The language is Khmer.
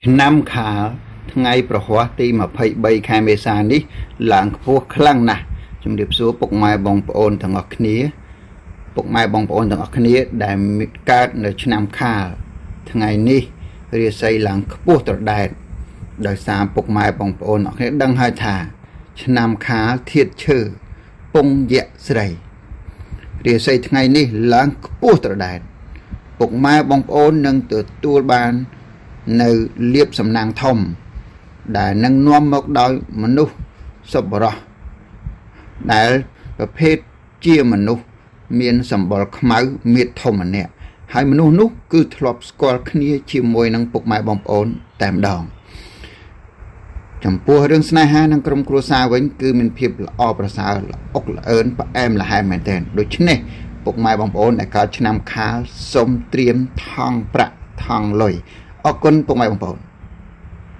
ឆ្នាំខាលថ្ងៃប្រហ័សទី23ខែមេសានេះឡើងខ្ពស់ខ្លាំងណាស់ជំរាបសួរពុកម៉ែបងប្អូនទាំងអស់គ្នាពុកម៉ែបងប្អូនទាំងអស់គ្នាដែលកើតនៅឆ្នាំខាលថ្ងៃនេះរាសីឡើងខ្ពស់ត្រដែតដោយសារពុកម៉ែបងប្អូនអរគ្នាដឹងហើយថាឆ្នាំខាលធាតុឈើពងយៈស្រីរាសីថ្ងៃនេះឡើងខ្ពស់ត្រដែតពុកម៉ែបងប្អូននឹងទទួលបាននៅលៀបសំណាងធំដែលនឹងនាំមកដោយមនុស្សសប្បុរសដែលប្រភេទជាមនុស្សមានសម្បុរខ្មៅមៀតធំម្នាក់ហើយមនុស្សនោះគឺធ្លាប់ស្គាល់គ្នាជាមួយនឹងពុកម៉ែបងប្អូនតែម្ដងចំពោះរឿងស្នេហានិងក្រុមគ្រួសារវិញគឺមានភាពល្អប្រសើរល្អុកល្អឿនផ្អែមល្ហែមមែនទែនដូច្នេះពុកម៉ែបងប្អូនដែលកើតឆ្នាំខាលសូមត្រៀមថង់ប្រាក់ថង់លុយអរគុណពុកម៉ែបងប្អូន។